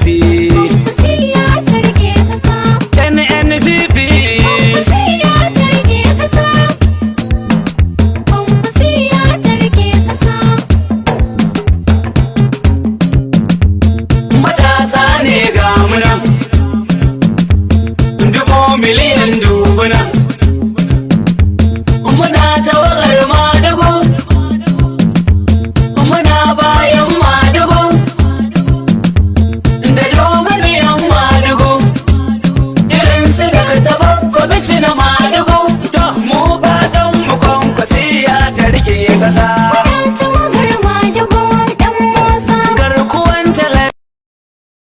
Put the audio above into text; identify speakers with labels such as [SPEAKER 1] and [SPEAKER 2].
[SPEAKER 1] NNPP.
[SPEAKER 2] Kwankwasiyya ta rike kasa.
[SPEAKER 1] NNPP.
[SPEAKER 2] Kwankwasiyya ta rike kasa. Kwankwasiyya ta rike kasa.
[SPEAKER 1] Matasa ne